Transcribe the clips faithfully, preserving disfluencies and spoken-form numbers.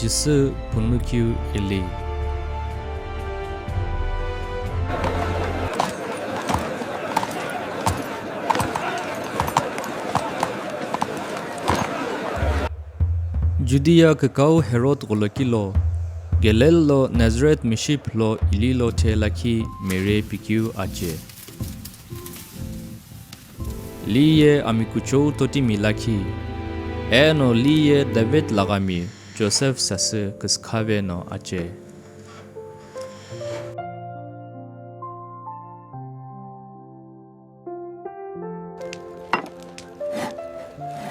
Jisü punu keu ghili. Judea kükau Herod gholoki lo, Galil lo Nazareth mishi phulo ililo the lakhi Mary pikeu ache. Li ye amikuchou totimi lakhi, eno li ye David laghami Joseph sasü küsükhave no ache.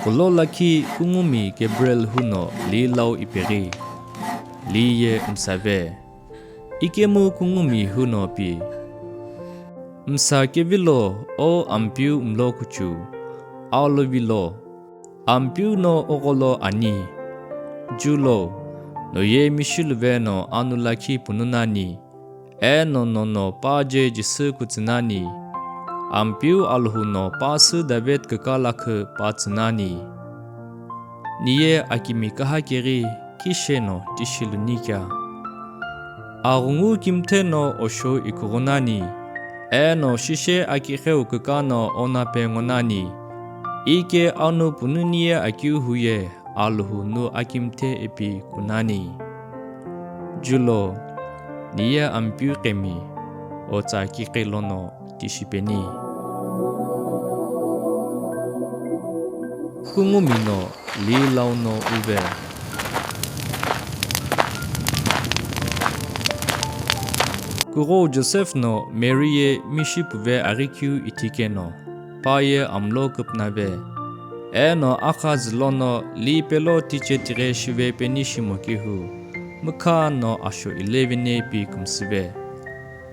Kulo lakhi kungumi Gabriel huno li lau ipeghi, li ye msave. Ikemu kungumi huno pi, msa kevilo, o Ampeu mlo kuchu, alu vilo, Ampeu no ogholo ani. Julo, no ye mishiluve no anu lakhi punu nani, eno nono pa je Jisü kutsü nani. Ampeu Alhou no pa sü David küka lakhü pa tsü nani. Ni ye akimi kaha keghi kishe no tishi luni kea? Aghungu kimthe no osho ikughu nani, eno shishe akigheu küka no onape ngo nani. Ike anu punu ni ye akeu hu ye Alhou nu akimthe ipi kunani. Julo, ni ye Ampeu qemi, otsa kiqi lono tishipeni. Kungumi no li lau no uve. Kughou Joseph no Mary ye mishi puve aghikeu ithi keno, pa ye amlo küpnave. Eno akha zülono li pelo tiche tighe shive peni shimo kehu, mükha no asho ilevene pi kümsüve.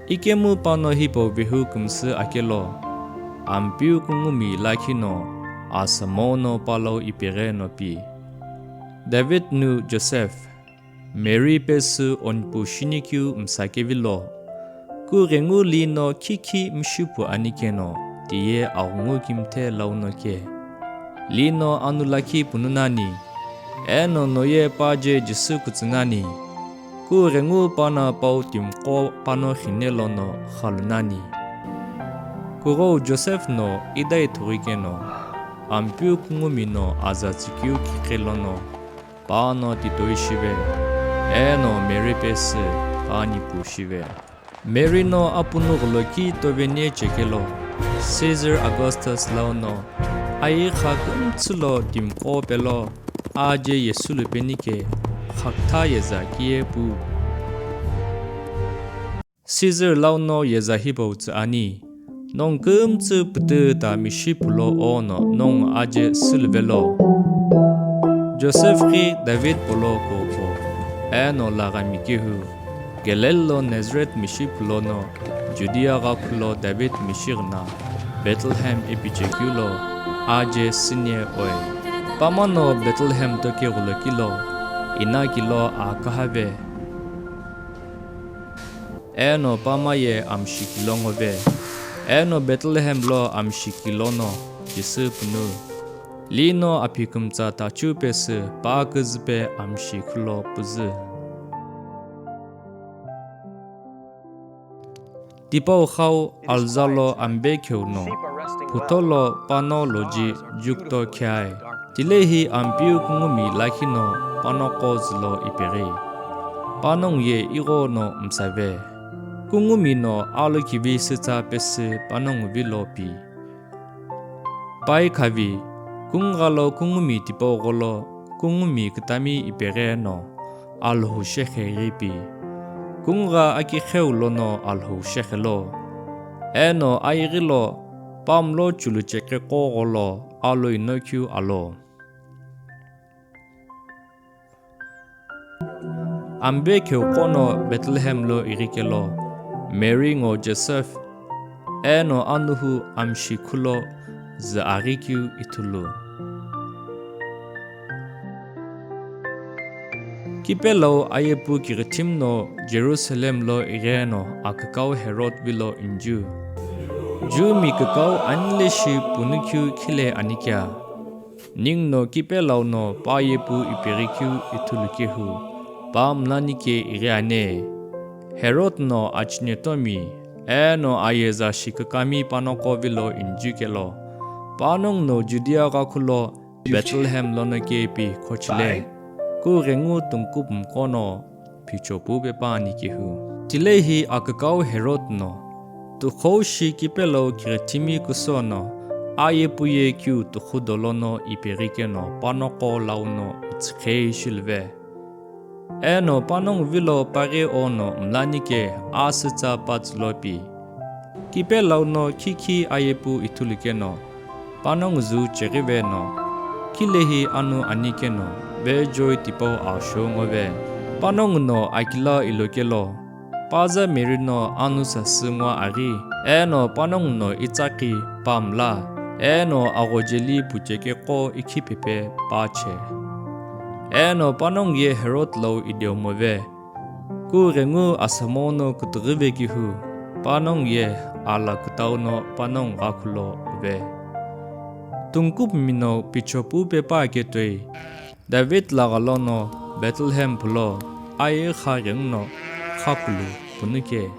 Ikemu pano hipau vehu kümsü akelo, Ampeu kungumi lakhi no asamo no pa lau ipeghe no pi. David nu Joseph, Mary pesü onpu shinikeu msa kevilo, ku ghengu li no khikhi mishipu ani keno, tiye aghungu kimthe lau no ke. Li no anu lakhi punu nani, eno no ye pa je Jisü kutsü nani. Ku ghengu pana pau timqo pano khine lono khalu nani. Kughou Joseph no idai thughi keno, Ampeu kungumi no aza tsükeu kiqi lono, pa no titoi shive, eno Mary pesü pa nipu shive. Mary no apunu gholoki toveni chekelo, Caesar Augustus lau no, aye kha kümtsü lo timqo pelo, aje yesü lupeni ke, khaktha yeza kiye pu. Caesar lau no yeza hipau tsü ani, nongu kümtsü pütü ta mishi pulo ono nongu aje süluvelo. Joseph ghi David polo koko, eno laghami kehu, Galil lo Nazareth mishi pulo no, Judea gha khulo David mishi ghina, Bethlehem ipi chekeu lo, aje sünie oi. Pama no Bethlehem toke gholoki lo, inaki lo akahave. Eno pama ye amshi kilo ngove. Eno Bethlehem lo amshi kilo no, Jisü punu. Li no aphi kümtsa tachu pesü pa küzüpe amshi khulo püzü. Tipau khau alza lo ambe kheu no, phutho lo pano loji jukto kheai. Tilehi Ampeu kungumi lakhi no pano qo zülo ipeghi. Panongu ye igho no msave. Kungumi no alo kivi sütsa pesü panongu vilo pi. Pai khavi, kungugha lo kungumi tipau gholo, kungumi kütami ipeghe no, Alhou shekhe ghi pi. Kungugha akikheu lono Alhou shekhe lo. Eno aighi lo, pamlo chulu chekhe qo gholo, alo inokeu alo. Ambe kheu qo no Bethlehem lo ighi kelo, Mary ngo Joseph, eno anuhu amshi khulo zü aghikeu ithulu. Kipelau ayepu kighithim no Jerusalem lo igheno akükau Herod vilo inju. Ju mi kükau anileshi punukeu khile anikea. Ningu no kipelau no pa yepu ipeghi keu ithulu kehu, pa mlani ke ighi ani. Herod no achinetomi, eno ayeza shikükami panoqo vilo injukelo, panongu no Judea ghakhulo Bethlehem lono kepi khochile, kughengu tungkupumqo no phicho pu pepa ani kehu. Tilehi akükau Herod no, tukhou shi kipelau kighithimi kuso no, aye puye kiu tukhu dolo no ipeghi keno panoqo launo utsukhei shiluve. Eno panongu vilo paghi ono mlani ke asütsa patsülo pi. Kipelau no khikhi aye pu ithulu keno, panongu zu cheghive no, khilehi anu ani keno, vejoi tipau asho ngove. Panongu no akila ilo kelo, paza Mary no anu sasü ngo aghi, eno panongu no itsaqi pamla, eno aghojeli pucheke qo ikhi pepe pache. Eno panongu ye Herod lau ideomove. Kughengu asamo no kütüghüve kihu, panongu ye ala kütau no panongu ghakhulo uve. Tungkupumi no phicho pu pepa ketoi, David laghalo no Bethlehem phulo, aye kha ghengu no khakulu punuke.